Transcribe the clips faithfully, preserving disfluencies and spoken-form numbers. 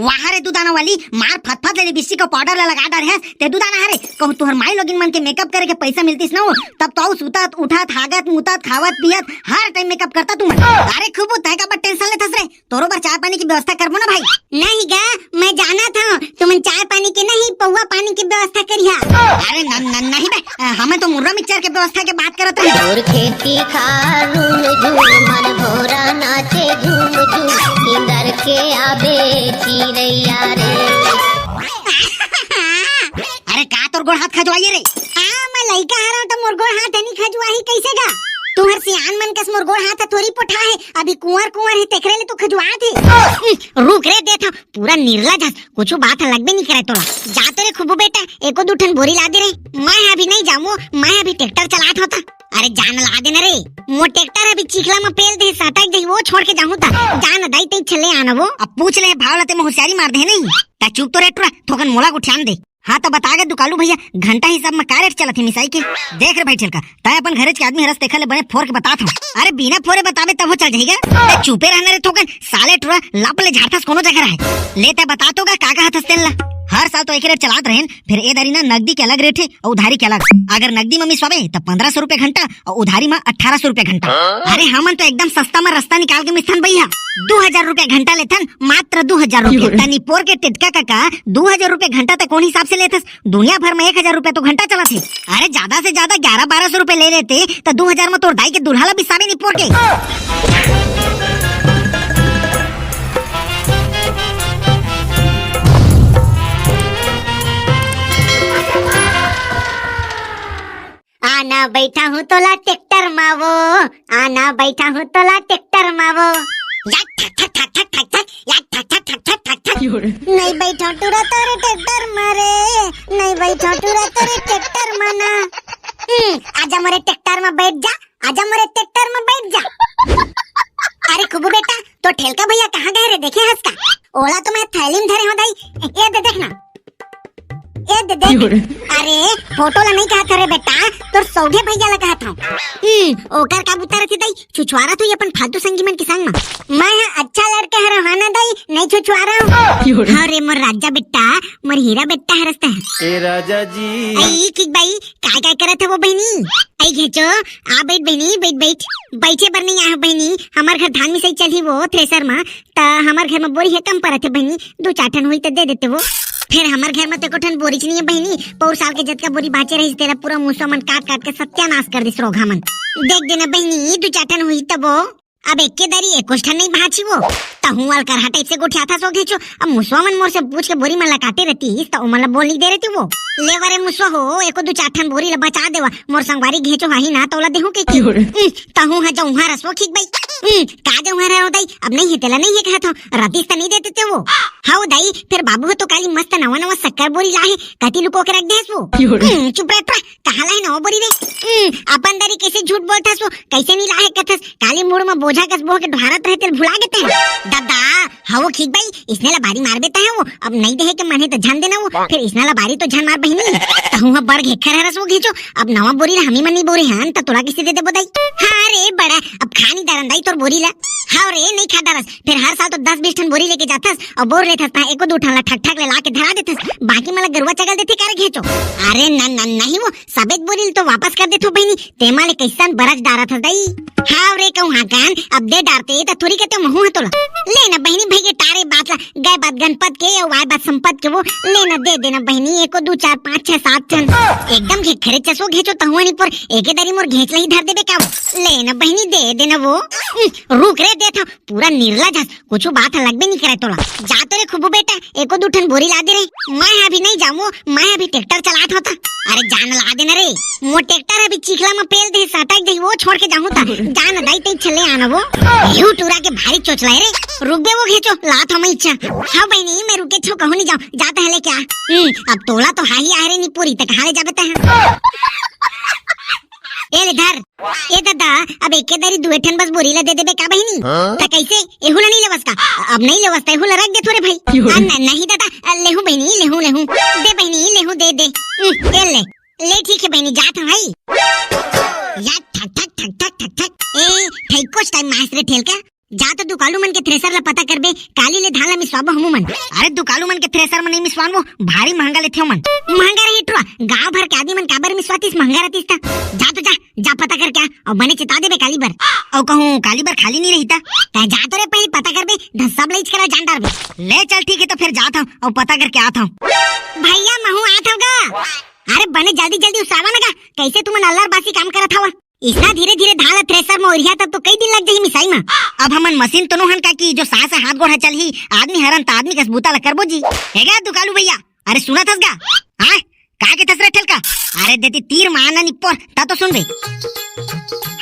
वाह रे दुदाना वाली, मार फतफत ले लिपस्टिक अउ पाउडर ला लगा डारे हस, ते दुदाना हरे। कहूँ तुहर माई लोगिन मन के मेकअप करे के पैसा मिलतिस ना हो, तब तो अउ सुतत, उठत, हागत, मुतत, खावत, पियत, हर टाइम मेकअप करता तुमन। अरे खूबू, तैं काबर टेंशन लेथस रे? तोरो बर चाय पानी के व्यवस्था करबो ना भाई। नहीं गा, मैं जानत हंव, तुमन चाय पानी के नहीं, पौवा पानी के व्यवस्था करिहा। अरे न, न, नहीं बे, अ, हमन तो मुर्रा मिक्सचर के व्यवस्था के बात करत रहे। मोर खेती खार रूम झूम, मन भोरा नाचे झूम झूम, किंदर के आबे चिरैया रे। अरे का तोर गोड़ हाथ खजवाइए रे? हाँ, मैं लइका हरंव त मोर गोड़ हाथ नहीं खजवाही कैसे गा? तुहर सियान मन कस मोर गोड़ हाथ थोड़ी पोठा हे, अभी कुंवर कुंवर हे, तेकरे ले तो खजवात हे। रुक रे, देत हंव, पूरा निर्लज हस, कुछु बात ह लगबे नहीं करे तोला। जा तो रे खुबू बेटा, एको दू ठन बोरी ला दे रे। मैं अभी नहीं जाऊँ, मैं अभी ट्रैक्टर चलात होता। अरे जान ला दे ना रे, मोर ट्रैक्टर अभी चिखला में पेल दे, सटक दे, वो छोड़ के जाऊँ ता। जान दाई ते चले आना वो। अब पूछ ले भाव लते में होशियारी मार दे नहीं। ता चुप तो रे टुरा, थोकन मोला गुठियान दे। हाँ तो बता गे दुकालू भैया, घंटा हिसाब में का रेट चलत हे मिसाई के? देख रे भाई ठेलका, तैं अपन घरेच के आदमी हरस, तेखर ले बने फोर के बतात हंव। अरे बिना फोरे बताबे तब वो चल जाएगा। तैं चुपे रहना रे थोकन, साले टुरा लप ले झाड़थस कोनो जगह रहे। ले तैं बता तो गा का कहत हस तेन ला। हर साल तो एक रेट चलात रहेन, फिर ए दारी ना नगदी के अलग रेट हे अउ उधारी के अलग। अगर नगदी में मिसवाबे त पन्द्रह सौ रुपया घंटा अउ उधारी में अठारह सौ रुपया घंटा। अरे हमन तो एकदम सस्ता में रास्ता निकाल के मिसथन भैया, दू हजार रुपया घंटा लेथन, मात्र दू हजार रुपया। त निपोर के टेटका काका, दू हजार रुपया घंटा त कौन हिसाब से लेथस? दुनिया भर में एक हजार रुपया तो घंटा चलत हे। अरे ज्यादा से ज्यादा ग्यारह बारह सौ रुपया ले लेते त दू हजार में तोर दाई के दूल्हा ला बिसाबे निपोर के। आना बैठा हूँ तोला ट्रैक्टर मा वो, आना बैठा हूँ तोला ट्रैक्टर मा वो। या ठक ठक ठक ठक ठक ठक, या ठक ठक ठक ठक ठक ठक। नहीं बैठा टुरा तोरे ट्रैक्टर मा रे, नहीं बैठा टुरा तोरे ट्रैक्टर मा ना। हम्म, आजा मोरे ट्रैक्टर मा बैठ जा, आजा मोरे ट्रैक्टर मा बैठ जा। अरे खुबू बेटा, तो ठेलका भैया कहाँ गए रे, देखे हस का? ओला तो मैं थैली में धरे हंव दाई, ये दे देखना। ए दे देख। अरे, फोटो ला नहीं कहत हंव रे बेटा, तोर सौगे भैया ला कहत हंव। हम्म, ओकर का बुता रथे दाई, छुछुआरत होही अपन फालतू संगी मन के संग मा। मैं हा अच्छा लड़का हरंव, हाँ ना दाई, नहीं छुछुआरंव। हाँ रे मोर राजा बेटा, मोर हीरा बेटा हरस तैं। ए राजा जी। आई ठीक बाई, काय काय करत हे वो बहिनी? आई घेचो, आ बैठ बहिनी, बैठ बैठ। बैठे बर नहीं आए हंव बहिनी, हमर घर धान मिसाई चलही वो थ्रेसर मा, त हमर घर में बोरी हे कम परत हे बहिनी, दू चार ठन होई त दे देते वो। फेर हमर घर में त एको ठन बोरीच नहीं हे बहिनी, पौर साल के जतका बोरी बांचे रहिस तेला पूरा मुसवा मन काट काट के सत्यानाश कर दिस रोगहा मन। देख देना बहिनी, दू चार ठन होई तब वो। अब एके दरी एकोच ठन नहीं बांची वो, तहूं अलकरहा टाइप से गोठियाथस वो घेचो। अब मुसवा मन मोर से पूछ के बोरी मन ला काटे रहतिस त ओमन ला बोल नहीं दे रहती वो। ले वा रे मुसवा हो, एको दू चार ठन बोरी ला बचा देवा, मोर संगवारी घेचो हाही ना तोला देहूं के की। हम्म, तहूं हा जऊं हा रसवो खींच बई। हम्म, का जऊं हा रहो दाई, अब नहीं हे तेला नहीं हे कहत हंव, रतिस त नहीं देते ते वो। हव दाई, फेर बाबू ह तो काली मस्त नवा नवा शक्कर बोरी लाहे, कति लुको के रख देस वो। हम्म, चुप रह, कहाँ लाहे नवा बोरी रे? हम्म, अपन दरी कैसे झूठ बोलथस वो, कैसे नहीं लाहे कथस, काली मुड़ में बोझा कस बोह के ढोरत रहे तेला भुला गे तैं। ददा, हव खींच बई, इसने ला बारी मारबे तैं वो, अब नहीं देहे के मन हे त झन देना वो, फेर इसना ला बारी तो झन मार बहिनी। तहूं हा बड़ घेखर हरस वो घेचो, अब नवा बोरी ला हमी मन नहीं बोरे हन, त तोला कैसे दे देबो दाई? हाँ रे बड़ा, अब खा नहीं डारन दाई तोर बोरी ला। हाँ रे, नहीं खा डारस, फेर हर साल तो दस बीस ठन बोरी लेके जाथस, अउ बोर लेथस, तहां एको दू ठन ला ठक ठक ले ला के धरा देथस, बाकी मन ला गरुवा चगल देथे का रे घेचो? अरे न, न, नहीं वो, सबेच बोरी ला तो वापस कर देथो बहिनी, तेमा ले कैसन बरच डारत हस दाई। हाव रे कहूं हाकन, अब दे डारते त थोरी कहते महूं ह तोला। ले ना बहिनी भई के टारे बात ला, गए बात गणपत के अउ आए बात संपत के वो, ले ना दे देना बहिनी, एको दू चार पाँच छह सात ठन। एकदम घेखरे चसो घेचो तहुआ निपोर, एके दरी मोर घेच ला ही धर देबे का वो। ले ना बहिनी दे देना वो। उम, रुक रे देत हंव, पूरा निर्लज हस, कुछु बात ह लगबे नहीं करे तोला। जा तो रे खुबू बेटा, एको दू ठन बोरी ला दे रे। मैं अभी नहीं जाऊं, मैं अभी ट्रैक्टर चलात होता। अरे जान ला देना रे, मोर ट्रैक्टर अभी चिखला में पेल दे, सटक दे, वो छोड़ के जाऊं ता। जान दाई ते चले आना वो। यू टूरा के भारी चोचला है रे। रुक बे वो घेचो, लात हंव इच्छा। हाँ बहिनी, मैं रुके छो कहूं नहीं जाऊं, जाता है ले क्या? हम्म, अब तोला तो हाही आहे रे निपोरी, त कहाँ ले जाबे तैं? ए ले धर। ए दादा, अब एके दरी दुए ठन बस बोरी ला दे देबे का बहिनी? हाँ? त कैसे? एहू ला नहीं लेवस का? अब नहीं लेवस त एहू ला रख दे थोरे भाई। क्यों? आ, न-, नहीं दादा, आ, लेहूं बहिनी, लेहूं, लेहूं। दे बहिनी, लेहूं, दे, दे। उम, ए ले। ले ठीक है बहिनी, जात हंव भाई। या ठक, ठक, ठक, ठक, ठक, ठक। ए, ठैकोच टाइम मास रे ठेलका। जा तो दुकालू मन के थ्रेसर ला पता करबे, काली ले धान ला मिसवाबो हमू मन। अरे दुकालू मन के थ्रेसर म नहीं मिसवान, वो भारी महंगा लेथे ओमन। महंगा रही टुरा, गांव भर के आदमी मन काबर मिसवातिस, महंगा रहतिस त। जा तो जा, जा पता करके आ, अउ बने चिता देबे काली बर। अउ कहूं काली बर खाली नहीं रही त। तै जा तो रे, पहली पता करबे, धन सब लइच करा जान डारबे। ले चल ठीक है, तो फिर जात हूं अउ पता करके आत हूं। भैया महू आत हूं गा। अरे बने जल्दी जल्दी उसावा न गा, कैसे तुमन अल्लर बासी काम करत हवा? इसना धीरे धीरे धान ला थ्रेसर म ओरिहा तब तो कई दिन लग जाही मिसाई म। अब हमन मशीन तो नोहन का कि जो सास हाथ गोड़ ह चलही, आदमी हरन त आदमी कस बूता ला करबो जी। हे गा दुकालू भैया, अरे सुनत हस गा? हाँ? का के थस रे ठेलका? अरे देती तीर मार ना निप्पोर, ता तो सुनबे।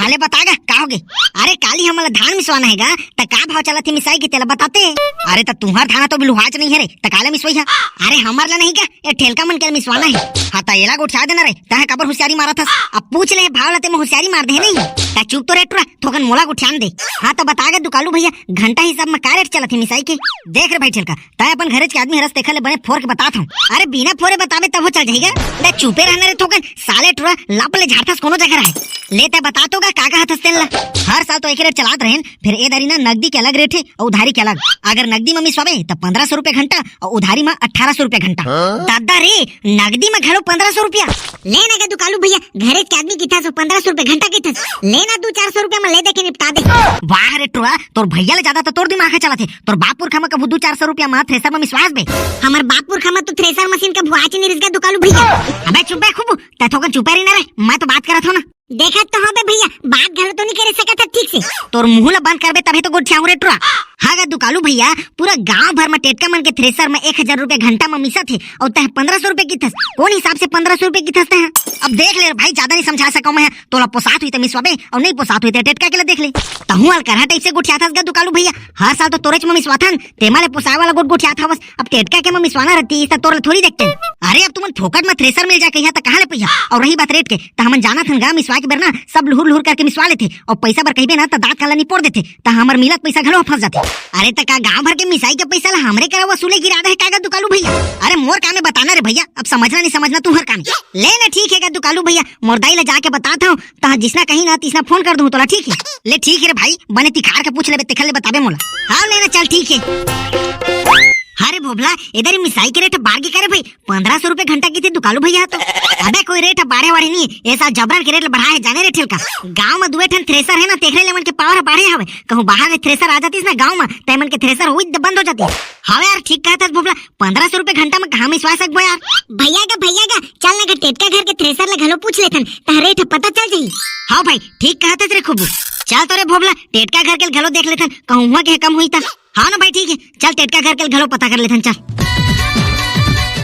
हाले बता गा, का होगे? अरे काली हमन ला धान मिसवाना हे गा, त का भाव चलत हे मिसाई के तेला बताते। अरे त तुहर धान तो बिलुहाच नहीं है रे, त काले मिसवाई हा? अरे हमर ला नहीं का, ए ठेलका मन के मिसवाना हे। हाँ त एला गोठिया देना रे, तहे काबर होशियारी मारत हस? अब पूछ ले भाव ला, ते में होशियारी मार दे नहीं। त चुप तो रे टुरा, थोकन मोला गोठियान दे। हाँ त बता गा दुकालू भैया, घंटा हिसाब म का रेट चलत हे मिसाई के? देख रे भाई ठेलका, तै अपन घरेच के आदमी हरस, तेखर ले बने फोर के बतात हूं। अरे बिना फोरे बताबे तब हो चल जाही गा। बे चुपे रहना रे थोकन, साले टुरा लप ले झाड़थस कोनो जगह रहे। ले तै बता तो गा का कहत हस तेन ला। हर साल तो एक रेट चलात रहेन, फिर ए दारी ना नगदी के अलग रेट हे अउ उधारी के अलग। अगर नगदी म मिसवाबे त पंद्रह सौ रुपया घंटा अउ उधारी म अठारह सौ रुपया घंटा। हाँ? दादा रे, नगदी म घलो पंद्रह सौ रुपया? ले ना गा दुकालू भैया, घरेच के आदमी किथस, पंद्रह सौ रुपया घंटा किथस। ले ना दू चार सौ रुपया म ले दे के निपटा दे। वाह रे टुरा, तोर भैया ले ज्यादा तो तोर दिमाग ह चलत हे। तोर बाप पुरखा म कभू दू चार सौ रुपया म थ्रेसर म मिसवास बे? हमर बाप पुरखा म तो थ्रेसर मशीन कभू आच नहीं रिस गा दुकालू भैया। अबे चुप बे खूब, तै थोकन चुपे रही ना रे, मैं तो बात करत हूं ना। देखत तो हबे भैया, बात घलो तो नहीं करे सकत ह ठीक से। तोर मुंह ला बंद करबे तभे तो गोठियाहूं रे टुरा। हाँ गा दुकालू भैया, पूरा गांव भर म टेटका मन के थ्रेसर म एक हजार रुपया घंटा म मिसत हे अउ तह पंद्रह सौ रुपया किथस। कौन हिसाब से पंद्रह सौ रुपया किथस तह? अब देख ले रे भाई, ज्यादा नहीं समझा सकव मैं। तोला पोसात हुई त मिसवाबे अउ नहीं पोसात हुई त टेटका के ला देख ले। तहूं अलकरहा टाइप से गोठियाथस गा दुकालू भैया, हर साल तो तोरेच म मिसवाथन, तेमा ले पोसाए वाला गोठ गोठियात हवस। अब टेटका के म मिसवाना रहती त तोर ला थोड़ी देखते। अरे अब तुमन फोकट म थ्रेसर मिल जाए कहिया त कहां ले पइहा? अउ रही बात रेट के, त हमन जानत हन गा मिसवाए के बेर ना सब लुहुर लुहुर करके मिसवा लेथे, अउ पइसा बर कहिबे ना त दांत काला निपोर देथे, त हमर मिलत पइसा घलो फंस जाथे। अरे त का गांव भर के मिसाई के पइसा ला हमरे करा वसूले के इरादा हे का गा दुकालू भैया? अरे मोर काम हे बताना रे भैया, अब समझना नहीं समझना तुम्हर काम हे। ले ना ठीक हे गा दुकालू भैया, मोर दाई ला जाके बतात हूं, तहां जिसना कहीं ना तिसना फोन कर दूं तोला, ठीक हे? ले ठीक हे रे भाई, बने तिखार के पूछ लेबे, तेखर ले बताबे मोला। हाँ ले ना चल ठीक हे। अरे भोभला, ए दारी मिसाई के रेट बाढ़ गे का रे भाई? पंद्रह सौ रुपया घंटा किथे दुकालू भैया तो। अबे कोई रेट बाढ़े वाढ़े नहीं, ए साल जबरन के रेट बढ़ाए हे जाने रे ठेलका। गांव म दुए ठन थ्रेसर हे ना, तेखरे ले मन के पावर बाढ़े हवे। कहूं बाहर ले थ्रेसर आ जातिस ना गांव म, त ए मन के थ्रेसर होई त बंद हो जातिस। हवे यार ठीक कहत हस भोभला, पंद्रह सौ रुपया घंटा म कहां मिसवा सकबो यार? भैया गा, भैया गा, चल ना गा टेटका घर के थ्रेसर ला घलो पूछ लेथन, तह रेट ह पता चल जाही। हाँ भाई, ठीक कहत हस रे खूबू। चल तो रे भोभला, टेटका घर के घलो देख लेथन, कहूं उहां के कम होई त। हाँ ना भाई, ठीक हे, चल टेटका घर के घलो पता कर लेथन, चल।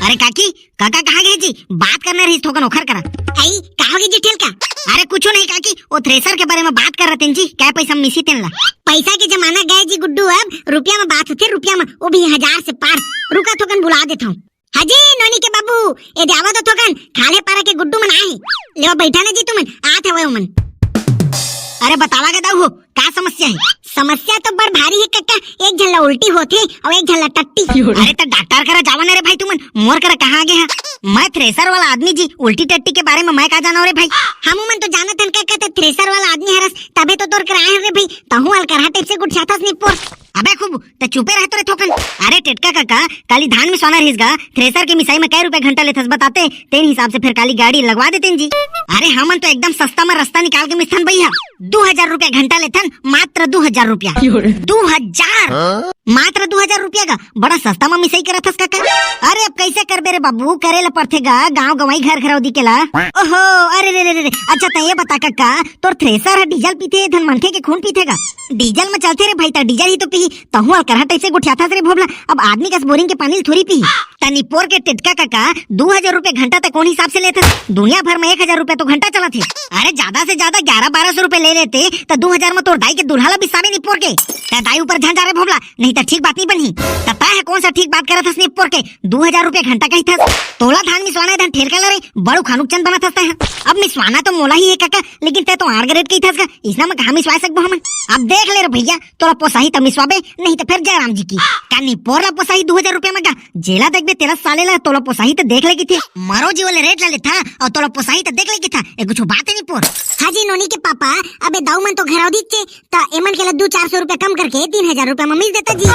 अरे काकी, काका कहाँ गए जी? बात करना रही थोकन ओखर करा। आई, का होगे जी ठेलका? अरे कुछू नहीं काकी, वो थ्रेसर के बारे म बात कर रहे जी, कै पैसा म मिसी तेन ला। पैसा के जमाना गए जी गुड्डू, अब रुपया म बात होथे, रुपया म, वो भी हजार से पार। रुका थोकन बुला देथंव। हाँ जी, नोनी के बाबू, ए दे आवा तो थोकन, खाल्हे पारा के गुड्डू मन आए हे। लेवा बैठा ना जी तुमन, आत हवय ओमन। अरे बतावा गा दाऊ हो, का समस्या हे? समस्या तो बड़ भारी हे कक्का, एक झन ला उल्टी होथे अउ एक झन ला टट्टी। अरे त डॉक्टर करा जावा ना रे भाई तुमन, मोर करा कहाँ आगे हा? मैं थ्रेसर वाला आदमी जी, उल्टी टट्टी के बारे म मैं का जानव रे भाई? हमू मन तो जानत हन कक्का, त थ्रेसर वाला आदमी हरस, तभे तो तोर करा आए हन रे भाई, तहूं अलकरहा टाइप से गुठियाथस निपोर। अबे खूब, त चुपे रह तो रे थोकन। अरे टेटका कका, काली धान मिसवाना रहिस गा, थ्रेसर के मिसाई म कै रुपया घंटा लेथस बताते, तेन हिसाब से फेर काली गाड़ी लगवा देतेन जी। अरे हमन तो एकदम सस्ता म रस्ता निकाल के मिसथन भैया, दू हजार रुपया घंटा लेथन, मात्र दू हजार रुपया। दू हजार? मात्र दू हजार रुपया गा, बड़ा सस्ता म मिसाई करत हस कका। अरे अब कैसे करबे रे बाबू, करे ल पड़थे गा, गांव गंवई घर घरौदी के ला। ओहो, अरे रे रे रे रे, अच्छा त ये बता कका, तोर थ्रेसर ह डीजल पीथे, धन मनखे के खून पीथे गा? डीजल म चलथे रे भाई, त डीजल ही तो पीही। तहूं अलकरहा टाइप से गोठियाथस रे भोभला, अब आदमी कस बोरिंग के पानी ल थोड़ी पीही। त निपोर के टेटका कका, दू हजार रुपया घंटा त कौन हिसाब से लेथस? दुनिया भर म एक हजार रुपया तो घंटा चलत हे। अरे जादा से जादा ग्यारह बारह सौ रुपया ले लेते, त दू हजार म तोर दाई के दूल्हा ला बिसावे निपोर के। त दाई ऊपर झन जा रे भोभला, नहीं त ठीक बात नहीं बनही। त तय ह कौन सा ठीक बात करत हस निपोर के, दू हजार रुपया घंटा कहिथस? तोला धान मिसवाना हे धन ठेलका ला रे, बड़ू खानुक चंद बनत हस तय ह। अब मिसवाना तो मोला ही हे कका, लेकिन तय तो आड़ गे रेट कहिथस गा, इसना म कहाँ मिसवा सकबो हमन? अब देख ले रे भैया, तोला पोसाही त मिसवाबे, नहीं त फेर जयराम जी की। का निपोर ला पोसाही दू हजार रुपया म गा? जेला देखबे तेला साले ला तोला पोसाही त देख ले किथे। मरो जी वाले रेट ला लेथा अउ तोला पोसाही त देख ले किथा। ए कुछ बात नहीं पोर। हाँ जी नोनी के पापा, अबे दाऊ मन तो घर आव दिखे, त एमन के ला दू चार सौ रुपया कम करके तीन हजार रुपया म मिस देता जी।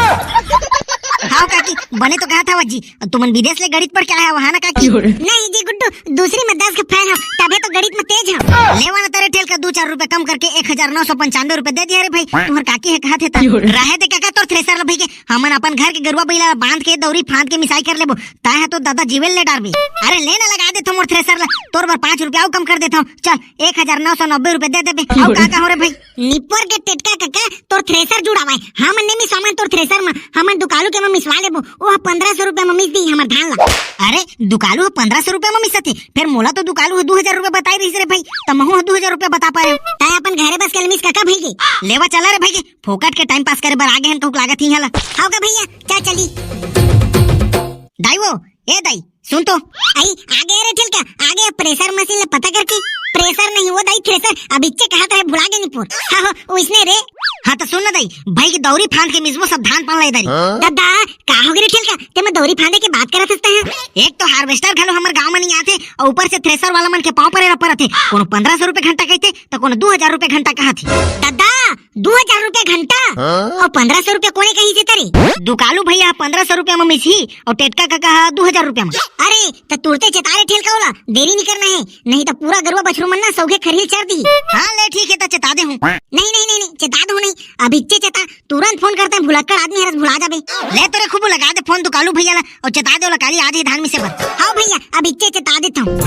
हाँ काकी, बने तो कहा था जी, तुमन विदेश ले गणित पढ़ के आया हो, है ना काकी? नहीं जी गुड्डू, दूसरी में दस के फेल हो, तबे तो गणित में तेज हो। लेवा ना तेरे ठेल का दू चार रुपया कम करके एक हजार नौ सौ पंचानवे रुपया दे दिया रे भाई, तुम्हार काकी है कहा थे ता। रहे दे काका तोर थ्रेसर ला भाई के, हमन अपन घर के गरुआ बैला ला बांध के दौरी फांद के मिसाई कर लेबो, ताहे तो दादा जीवेल ले डारबे। अरे ले ना लगा देथो मोर थ्रेसर ला, तोर बर पाँच रुपया अउ कम कर देथो, चल एक हजार नौ सौ नब्बे रुपया दे देबे। अउ का का हो रे भाई? निपोर के टेटका काका, तोर थ्रेसर जुड़ावाय। हमन ने मिसवान तोर थ्रेसर म, हमन दुकालू के म मिसवा लेबो। ओह पंद्रह सौ रुपया म मिस दी हमर धान ला। अरे, दुकालू ह पंद्रह सौ रुपया म मिसत हे, फेर मोला तो दुकालू ह दू हजार रुपया बताई रहिस रे भाई, त महू ह दू हजार रुपया बता पाए। तैं अपन घरे बस के मिस काका भाई के। लेवा चला रे भाई के, फोकट के टाइम पास करे बर आगे हन कहूक लागत ही हला। हाव का भैया, चल चली। दाई वो, ए दाई, सुन तो। आई, आ गया रे ठेलका, आ गया प्रेशर मशीन ले पता करके। प्रेशर नहीं वो दाई, थ्रेसर। अब इच्चे कहा तो है, भुला गए निपोर। हाँ हो, उसने रे। हाँ तो सुन ना दाई, भाई की दौरी फांद के मिसबो सब धान पान ला इधर ही। दादा, का हो गए रे ठेलका? ते मैं दौरी फांदे के बात करत हंसता है। एक तो हार्वेस्टर घलो हमर गांव में नहीं आथे, और ऊपर से थ्रेसर वाला मन के पाँव परे ला परत हे। कोनो पंद्रह सौ रुपया घंटा कहते, तो कोनो दू हजार रुपया घंटा कहा थे। दादा, दू हजार रुपया घंटा? हाँ? और पंद्रह सौ रुपया कोने कही से तरे? दुकालू भैया पंद्रह सौ रुपया म मिसही और टेटका काका ह दू हजार रुपया म। अरे, त तुरते चेता रे ठेलका वाला, देरी नहीं करना है, नहीं तो पूरा गरुआ बछरू मन ना सौगे खरील चर दी। हाँ, ले ठीक है, त चेता दे हूँ। नहीं, नहीं, नहीं, नहीं, चेता दो नहीं, अब इच्चे चेता, तुरंत फोन करते हैं, भुलक्कड़ आदमी हरस भुला जाबे। ले तोरे खूब लगा दे फोन दुकालू भैया ला, और चेता दे ओला काली आज ही धान मिसे बर। हाँ भैया, अब इच्चे चेता देता हूँ।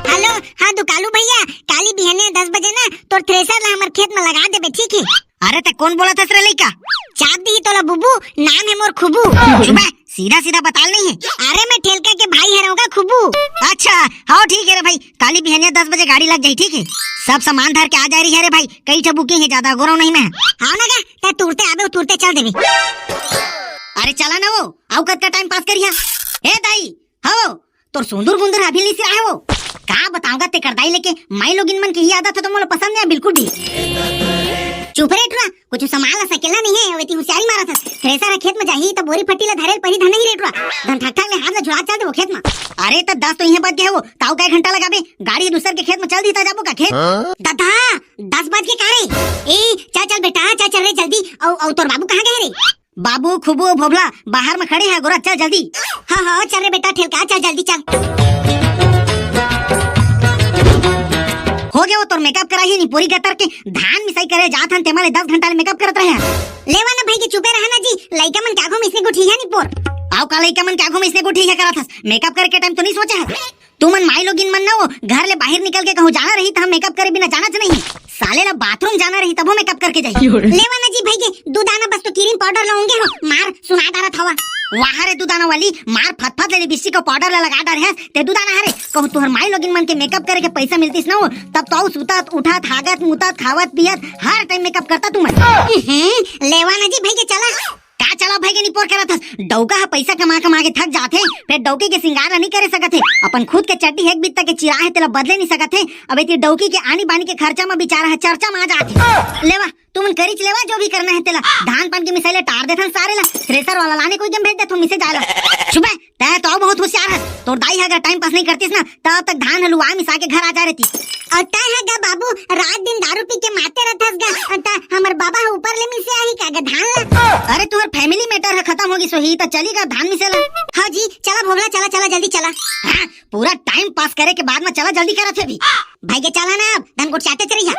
हेलो, हाँ दुकालू भैया, काली बिहनिया दस बजे ना तोर थ्रेसर ला हमर खेत में लगा देबे, ठीक है? अरे ते कौन बोला था रे लइका? चाप दी तोला बुबू, नाम है मोर खुबू। चुप है, सीधा सीधा बताल नहीं है। अरे मैं ठेलका के भाई हरौं का खुबू। अच्छा, हाँ ठीक है रे भाई, काली बिहनिया दस बजे गाड़ी लग जाही, ठीक है? सब सामान धर के आ जा रही है रे भाई, कई ठा बुकिंग है, ज्यादा गोरव नहीं मैं। हाँ ना गा, ते तुरते आबे, तुरते चल देबे। अरे चला ना वो, आउ कतका टाइम पास करिया। ए दाई, हाँ वो, तोर सुंदर बुंदर अभी नहीं सिरा है वो। का बताऊंगा ते करदाई लेके, माई लोगिन मन के ही आदत है तो मोला पसंद नहीं है बिल्कुल भी। चुप रे टुरा, कुछ सामान ला सकेला नहीं है, वेती होशियारी मारा था। थ्रेसर ह खेत में जाही तो बोरी फट्टी ला धरे परी धन नहीं रे टुरा। धन ठक ठक ले हाथ ला झुला चल दे वो खेत में। अरे तो दस तो इहे बज गए हो, ताऊ का एक घंटा लगाबे, गाड़ी दूसर के खेत में चल दी ता जाबो का खेत? हाँ? दादा, दस बज के का रे? ए, चल चल बेटा, चल चल रे जल्दी। औ, औ तोर बाबू कहाँ गए रे? बाबू, खुबू, भोभला बाहर में खड़े हैं, गोरा चल जल्दी। हाँ, हाँ, चल रे बेटा, ठेलका, चल जल्दी चल। हो गया वो तोर मेकअप कराही निपोरी गतर के, धान मिसाई करे जात हन, तेमा ले दस घंटा ले मेकअप करत रहे हैं। लेवा ना भाई के चुपे रहा ना जी, लइका मन के आगू में इसने गुठी है निपोर। आओ का लइका मन के आगू में इसने गुठी है करत हस, मेकअप करे के टाइम तो नहीं सोचा है। तुमन माई लोगिन मन ना वो घर ले बाहर निकल के कहूँ जाना रही त हम मेकअप करे बिना जाना च नहीं। साले ला बाथरूम जाना रही तभो मेकअप करके जाही। लेवा ना जी भाई के दू दाना बस तो क्रीम पाउडर लाऊंगे हो, मार सुना डारत हवा। वाह रे दू दाना वाली, मार फत फत ले लिपस्टिक अउ पाउडर ला लगा डारे हस, ते दू दाना हरे। कहूँ तुहर माई लोगिन मन के मेकअप करे के पैसा मिलतीस ना वो, तब तो अउ सुतत, उठत, हागत, मुतत, खावत, पियत, हर टाइम मेकअप करता तुमन। हम्म, लेवा ना जी भाई के चला। का चला भाई के निपोर करत हस? डौका ह पैसा कमा कमा के थक जाथे, फेर डौकी के सिंगार ला नहीं करे सकत हे। अपन खुद के चड्डी एक बित्ता के चिरा हे, तेला बदले नहीं सकत हे। अब एती डौकी के आनी बानी के खर्चा म बेचारा ह चर्चा म आ जाथे। लेवा, तुमन करिच लेवा जो भी करना है तेला। धान पान के मिसाई ले टार देथन सारे ला। थ्रेसर वाला लाने कोई के म भेज देथन मिसे जाए ला। चुप है, तैं तो बहुत होशियार हस। तोर दाई ह अगर टाइम पास नहीं करतीस ना, तब तक धान ह लुआ मिसा के घर आ जा रहती। अउ तैं ह गा बाबू, रात दिन दारू पी के माते रहथस गा। अउ तैं हमर बाबा ह ऊपर ले मिसे आही का गा धान ला? अरे तुहर फैमिली मैटर ह खत्म होगी सोही, त चली गा धान मिसे ला। हाँ जी, चला भोभला, चला, चला, जल्दी चला। हाँ, पूरा टाइम पास करे के बाद में चला, जल्दी करत हे अभी। भाई के चला ना, अब धन गोठियाते चली जा।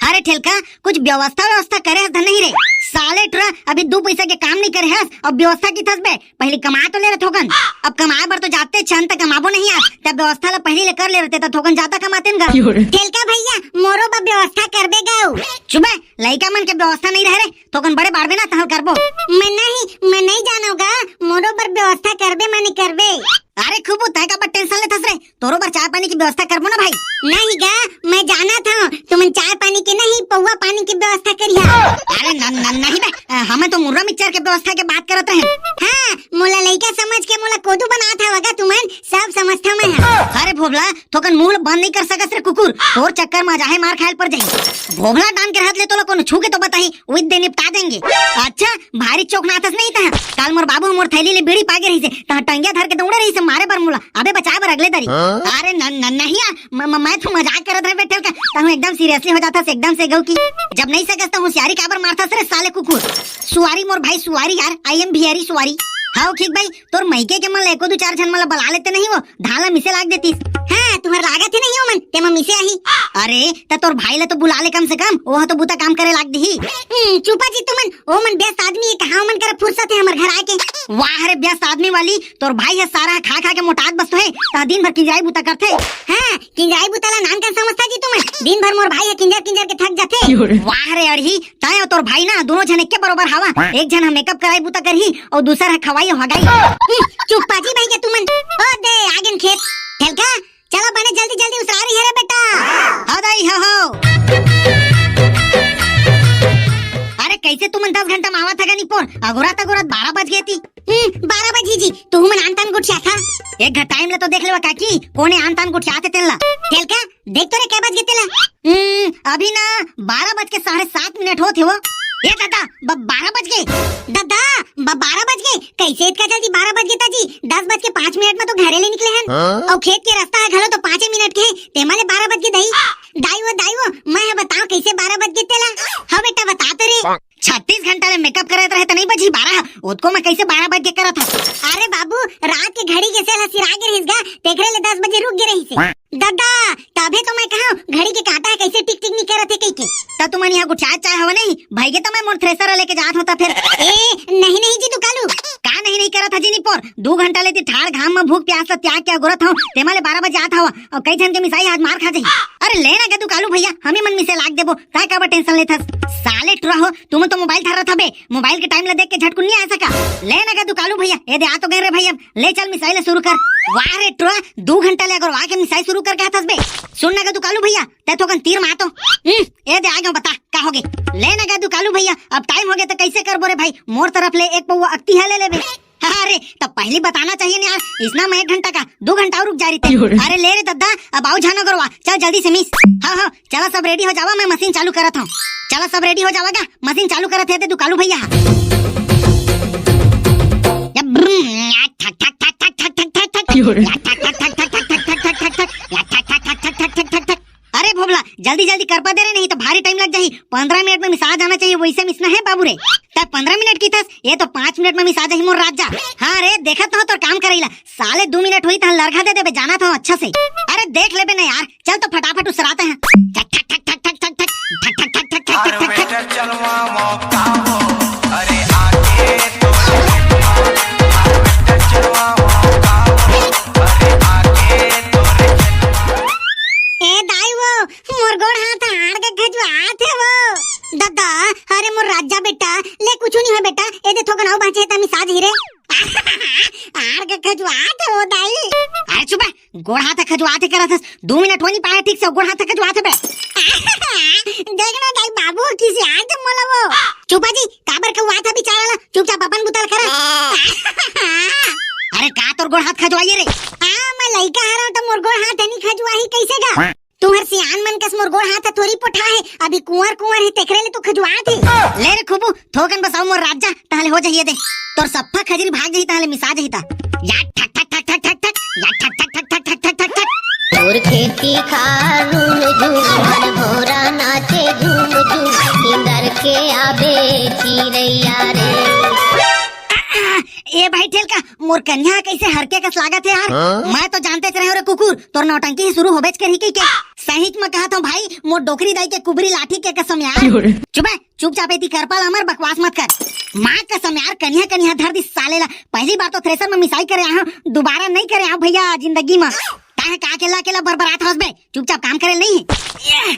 अरे ठेलका, कुछ व्यवस्था व्यवस्था करे हस धन नहीं रे। साले टुरा, अभी दू पैसा के काम नहीं करे हस, अब व्यवस्था की थस बे? पहली कमा तो ले रहे थोकन, अब कमाए बर तो जाते छन त कमाबो नहीं आज, तब व्यवस्था ला पहली ले कर ले रहते त थोकन ज्यादा कमाते न गा। ठेलका भैया, मोरो बर व्यवस्था करबे गऊ। चुप है, लइका मन के व्यवस्था नहीं रहे रे, थोकन बड़े बाढ़बे ना तहल करबो। मैं नहीं, मैं नहीं जानोगा, मोरो बर व्यवस्था करबे माने करबे। अरे खूबू, तय का बर टेंशन लेथस रे, तोरो बर चाय पानी की व्यवस्था करबो ना भाई। नहीं गा, मैं जानत हूँ, तुमन चाय पानी के नहीं, पौवा पानी की व्यवस्था करिहा। अरे न, न, नहीं बे, अ, हमें तो मुर्रा मिक्सचर के व्यवस्था के बात करत रहे। हाँ, मोला लइका समझ के मोला कोदू बनात हव गा तुमन, सब समझथव मैं ह। अरे भोभला, थोकन मुंह ल बंद नहीं कर सकस रे कुकुर, तोर चक्कर म जाहे मार खायल पर जाही। भोभला डान के रहत ले तोला कोनो छू के तो बताही, उइत दे निपटा देंगे। अच्छा, भारी चौकनाथस नहीं तह। काल मोर बाबू मोर थैली ले बीड़ी पागे रहिसे, तह टंगिया धर के दौड़े रहिसे मारे बर मोला। अबे बचाए बर अगले दरी। हाँ? अरे न, न, नहीं यार, म, म, मैं तो मजाक करत रहे बेठेल का। तहूँ एकदम seriously हो जाथस, एकदम से गऊ की। जब नहीं सकस त होशियारी काबर मारथस रे साले कुकुर। सुआरी मोर भाई सुआरी यार, I am very sorry। हाँ ठीक भाई, तोर मइके के मन ल एको दू चार झन मन ल बला लेते नहीं वो, धान ल मिसे लाग देतिस। हाँ, तुहर लागत ही नहीं हो मन, तेमा मिसे आही। अरे, त तोर भाई ल तो बुला ले कम से कम, ओह तो बुता काम करे लाग दिही। हम्म, चुपा जी तुमन, ओ मन व्यस्त आदमी हे, कहाँ ओ मन करा फुर्सत हे हमर घर आके। वाह रे व्यस्त आदमी वाली, तोर भाई ह सारा खा खा के मोटात बस तो हे, त दिन भर किंजराई बुता करथे। हाँ, किंजराई बुता ला नान कन समझता जी तुमन, दिन भर मोर भाई ह किंजर किंजर के थक जाथे। वाह रे अड़ही, तैं अउ तोर भाई ना दोनों झन एके बरोबर हवा। एक झन ह मेकअप कराई बुता करही अउ दूसर ह खवाई अउ हगाई। हम्म, चुप पाजी भाई के तुमन। ओ दे, आगेन खेत। ठेलका, चला बने जल्दी जल्दी उसरारी हे रे बेटा। हो दाई, हो, हो। अरे कइसे तुमन दस घंटा म आवत हगा निपोर? अगोरत अगोरत बारह बज गे ती। हम्म, बारह बजी जी, तुमन आन तान गोठियाथा। एक घ टाइम ल तो देख लेवा काकी, कोने आन तान गोठियाथे तेन ला। ठेलका, देख तो रे, कै बज गे तेला? हम्म, अभी ना बारह बज के साढ़े सात मिनट होत हे वो। ए दादा, ब-, बारह बज गे। दादा, ब-, बारह बज गे? कइसे इतका जल्दी बारह बज गे ता जी? दस बज के पाँच मिनट म तो घरे ले निकले हन। हाँ? अउ खेत के रस्ता ह घलो तो पाँचे मिनट के हे, तेमा ले बारह बज गे दाई। दाई वो, दाई वो, मैं ह बताओ कइसे बारह बज गे तेला? हाँ बेटा, बता तो रे। छत्तीस घंटा ले मेकअप करत रहे त नहीं बजी बारह, ओतको म कइसे बारह बज के करत ह? अरे बाबू, रात के घड़ी के सेल ह सिरा गे रहिस गा, तेकरे ले दस बजे रुक गे रहिस हे। ददा, तभे तो मैं कहूँ, घड़ी के कांटा ह कइसे टिक टिक नहीं करत हे कहिके। त तुमन यहाँ गुठियात चाहे हव नहीं, भइगे त मैं मोर थ्रेसर लेके जात हों त फेर। ए, नहीं नहीं जी दुकालू। का नहीं नहीं करत ह जी निपोर? दू घंटा ले ती ठाड़ घाम म भूख प्यास ल त्याग के अगोरत हव, तेमा ले बारह बजे आत हव, अउ कई झन के मिसाई आज मार खा जाही। अरे ले ना गा दुकालू भइया, हमी मन मिसे लाग देबो, तैं काबर टेंशन लेथस? साले टुरा हो, तुमन तो मोबाइल धर रहा था बे, मोबाइल के टाइम ल देख के झटकुन नहीं आ सका। ले ना गा दुकालू भइया, ए दे आ तो गए रे भइया, ले चल मिसाई ल शुरू कर। वाह रे टुरा, दू घंटा ले अगोरवा के मिसाई शुरू कर गे हथस बे। सुन ना गा दुकालू भइया, तैं थोकन तीर मार तो। हम्म, ए दे आ गयो, बता का होगे? ले ना गा दुकालू भइया, अब टाइम होगे त कइसे करबो रे भाई, मोर तरफ ले एक पौवा अक्ती ह ले लेबे। अरे, त पहिली बताना चाहिए ना यार, इसना मैं एक घंटा का, दू घंटा अउ रुक जा रही थे। अरे ले रे दद्दा, अब आव झन अगोरवा, चल जल्दी से मिस। हाँ, हाँ, चला सब रेडी हो जावा, मैं मशीन चालू करत हूँ। चला सब रेडी हो जावा गा, मशीन चालू करत हे ते दुकालू भइया। या ब्रूम, या ठक, ठक, ठक। या ठक, ठक, ठक। या ठक, ठक, ठक, ठक, ठक। अरे भोभला, जल्दी जल्दी करपा दे रे, नहीं तो भारी टाइम लग जाही। पंद्रह मिनट म मिसा जाना चाहिए, वइसे मिसना हे बाबू रे। तैं पंद्रह मिनट कहिथस, ए तो पाँच मिनट म मिसा जाही मोर राजा। हाँ रे, देखत हव तोर काम करई ला। साले दू मिनट होही तहाँ लरघा दे देबे, जानत हव अच्छा से। अरे देख लेबे ना यार, चल तो फटाफट उसराते हैं। ठक, ठक, ठक, ठक, ठक, ठक, ठक। अरे बेटा चलवा मौका हो, अरे आके तो ए दाई वो, मोर गोड़ हाथ आड़ के खजुआत हे वो। ददा, अरे मोर राजा बेटा, ले कुछु नहीं होय बेटा, ए दे थोकन अउ बाँचे हे त मिसा जही रे। आड़ के खजुआत हे वो दाई। अरे चुप बे, गोड़ हाथ खजुआत हे करत हस, दू मिनट हो नहीं पाए ठीक से, गोड़ हाथ खजुआत हे बे। देख ना दाई बाबू, किसे आज मोला वो। चुपा जी, काबर खजुआत हे बिचारा ला, चुपचाप अपन बुता ल करा। अरे का तोर गोड़ हाथ खजुआही रे? आ, मैं लइका हरव त मोर गोड़ हाथ नहीं खजुआही कइसे गा? तुहर सियान मन कस मोर गोड़ हाथ थोरी पोठा हे, अभी कुंवर कुंवर हे तेकरे ले तो खजुआत हे। ले रे खूबू, थोकन बस अउ मोर राजा, तहाँ ले हो जाही ए दे। तोर सफ्फा खजरी भाग जाही तहाँ ले मिसा जाही त। या ठक ठक ठक ठक ठक ठक, या ठक ठक ठक ठक ठक ठक ठक ठक। मोर खेती खार झूम झूम, मन भोरा नाचे झूम झूम, इंदर के आबे चिरैया रे। ए भाई ठेलका, मोर कनिहा कइसे हरके कस लागत हे यार। हाँ? मैं तो जानतेच रहेंव रे कुकुर, तोर नौटंकी ही शुरू होबेच करही कहिके। सहीच म कहत हँव भाई, मोर डोकरी दाई के कुबरी लाठी के कसम यार। चुप बे, चुपचाप एती करपा ला हमर बकवास मत कर। माँ कसम यार, कनिहा कनिहा धर दिस साले ला। पहली बार तो थ्रेसर म मिसाई करे आए हँव, दुबारा नहीं करे आँव भइया जिंदगी म। काहे का अकेला अकेला बरबरात हवस बे? चुपचाप काम करे नहीं। ये,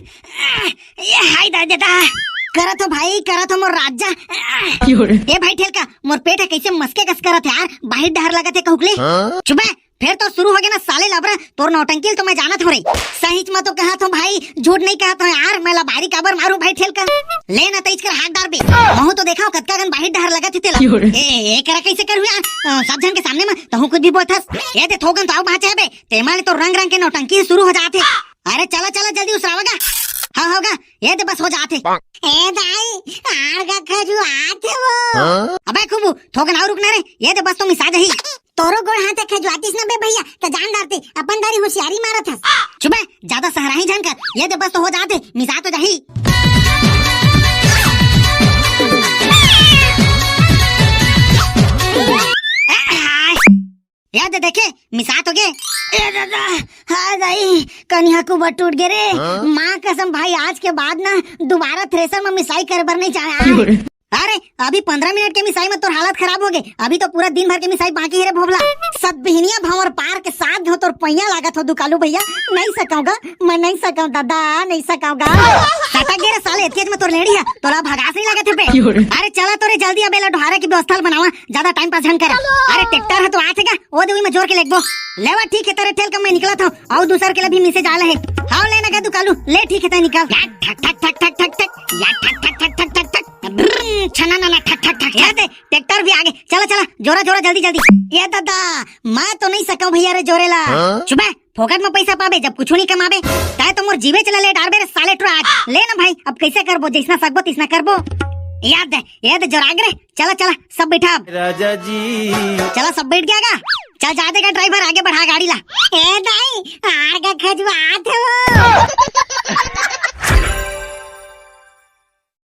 ये हाय दादा दादा। करत हँव भाई, करत हँव मोर राजा। ए भाई ठेलका, मोर पेट ह कइसे मस्के कस करत हे यार, बाहिर डहर लगत हे कहूक ले। हाँ? चुप बे, फेर तो शुरू हो गे ना साले लबरा, तोर नौटंकी ल तो मैं जानत हंव रे। सहीच म तो कहत हंव भाई, झूठ नइ कहत हंव यार, मैं लबारी काबर मारूं भाई ठेल का। ले ना तइच कर हाक डारबे। महूं तो देखांव कतका कन बाहिर डहर लगत हे तेला। ए, ए करा कइसे करहूं यार? अ, सब झन के सामने म तहूं कुछ भी बोलथस। ए दे थोकन तो अउ बांचे हबे, तेमा ले तो रंग रंग के नौटंकी शुरू हो जात हे। अरे चला चला जल्दी उसरावा गा। हाव हाव गा, ए दे बस हो जात हे। ए दाई, आड़ गा खजुआत हे वो। अबे खूबू, थोकन अउ रुक ना रे, ए दे बस तो मिसा जाही। तोरो गोड़ हाथ खजुआतिस न बे भइया, त जान डारते, अपन दारी होशियारी मारत हस। चुप बे, जादा सहराही झन कर, ए दे बस तो हो जात हे, मिसा तो जाही। ए दे देखे, मिसा तो गे। ए दादा, हाय दाई, कनिहा कुबर टूट गे रे। माँ कसम भाई, आज के बाद ना दुबारा थ्रेसर म मिसाई करे बर नइ चाहंव। अरे, अभी पंद्रह मिनट के मिसाई म तोर हालत खराब हो गे। अभी तो पूरा दिन भर के मिसाई बाकी हे रे भोभला। सब बिहनिया भंवर पार के साथ हो तोर पैया लागत हो दुकालू भइया। नइ सकंव गा, मैं नइ सकंव दादा, नइ सकंव गा। सटक गे रे साले, एतकेच म तोर लेड़ी हे, तोला भगास नइ लागत हे बे। अरे चला तो रे जल्दी अब एला डोहारे के व्यवस्था ल बनावा, जादा टाइम पास झन कर। अरे ट्रैक्टर ह तो आथे गा, ओ दे उही म जोर के लेगबो। लेवा ठीक हे, तेरे ठेल का मैं निकलत हंव, अउ दूसर के ल भी मिसे जाना हे। हाव ले ना गा दुकालू, ले ठीक हे, तैं निकल। या ठक ठक ठक ठक ठक ठक, या ठक ठक ठक ठक ठक ठक। ब्रम, छना ना ना, ठक ठक ठक। ए दे, ट्रैक्टर भी आगे। चला चला, जोरा जोरा, जल्दी जल्दी। ए दादा, मैं तो नइ सकंव भइया रे जोरे ला। चुप बे, फोकट म पइसा पाबे जब कुछू नइ कमाबे। तैं तो मोर जीवेच ला ले डारबे रे साले टुरा आज। ले ना भाई, अब कइसे करबो, जइसना सकबो तइसना करबो। ए दे, ए दे जोरा गे रे। चला चला, सब बइठा अब। राजा जी। चला सब बइठ गे गा। चल जा दे गा ड्राइवर, आगे बढ़ा गाड़ी ला। ए दाई, आड़ गा खजुआत हे वो।